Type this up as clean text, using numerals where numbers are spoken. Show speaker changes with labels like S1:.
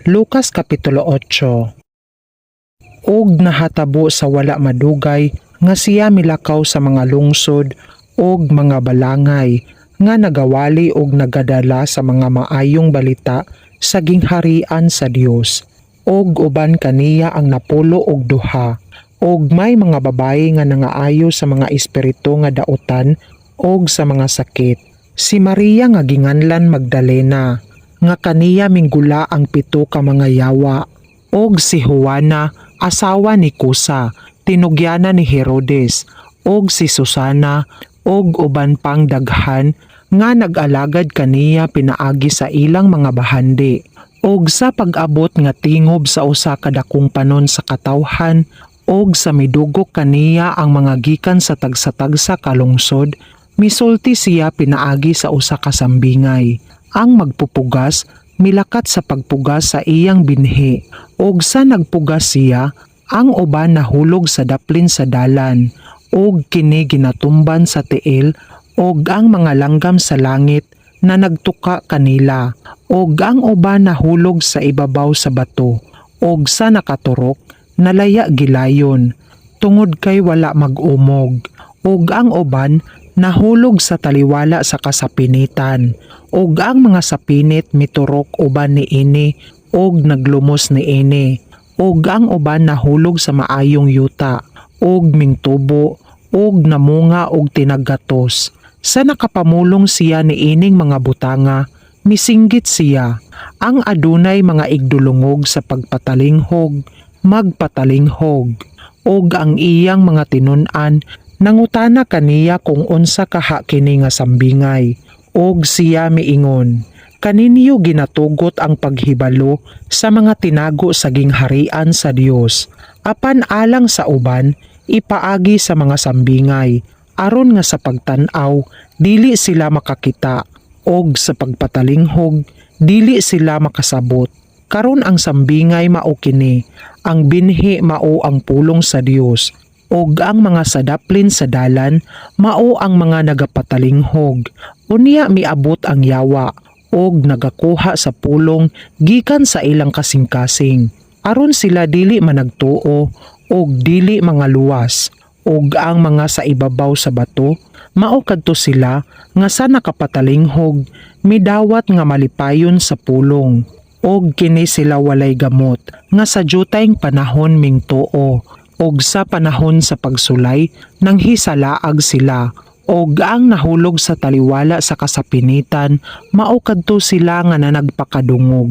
S1: Lucas Kapitulo 8. Og nahatabo sa wala madugay nga siya milakaw sa mga lungsod og mga balangay nga nagawali og nagadala sa mga maayong balita sa gingharian sa Dios. Og uban kaniya ang 12. Og may mga babayi nga nangaayo sa mga espiritu nga dautan og sa mga sakit. Si Maria nga ginganlan Magdalena, nga kaniya minggula ang pito ka mga yawa, og si Juana, asawa ni Cusa, tinugyana ni Herodes, og si Susana, og uban pang daghan nga nag-alagad kaniya pinaagi sa ilang mga bahandi. Og sa pag-abot nga tingob sa usa ka dakong panon sa katawhan, og sa midugok kaniya ang mga gikan sa tagsa-tagsa ka lungsod, misulti siya pinaagi sa usa ka sambingay. Ang magpupugas milakat sa pagpugas sa iyang binhi, og sa nagpugas siya, ang uban nahulog sa daplin sa dalan, og kini ginatumban sa tiil og ang mga langgam sa langit na nagtuka kanila. Og ang uban nahulog sa ibabaw sa bato, og sa nakaturok nalaya gilayon tungod kay wala mag-umog. Og ang uban nahulog sa taliwala sa kasapinitan, ug ang mga sapinit miturok uban niini ug naglumos niini. Ug ang uban nahulog sa maayong yuta ug mingtubo ug namunga og tinaggatos. Sa nakapamulong siya niining mga butanga, misinggit siya, "Ang adunay mga igdulungog sa pagpatalinghog, magpatalinghog." Og ang iyang mga tinun-an nangutana kaniya kung unsa kaha kini nga sambingay. Og siya miingon, "Kaninyo ginatugot ang paghibalo sa mga tinago sa gingharian sa Dios. Apan alang sa uban, ipaagi sa mga sambingay, aron nga sa pagtan-aw dili sila makakita og sa pagpatalinghog dili sila makasabot. Karon ang sambingay mao kini: ang binhi mao ang pulong sa Dios, ug ang mga sadaplin sa dalan mao ang mga nagapatalinghog. Unya miabot ang yawa ug nagakuha sa pulong gikan sa ilang kasing-kasing, aron sila dili managtuo ug dili mangaluwas. Ug ang mga sa ibabaw sa bato mao kadto sila nga sa nakapatalinghog midawat nga malipayon sa pulong, ug kini sila walay gamot, nga sa dyutayng panahon mingtuo, ug sa panahon sa pagsulay nanghisalaag sila. Ug ang nahulog sa taliwala sa kasapinitan mao kadto sila nga nanagpakadungog."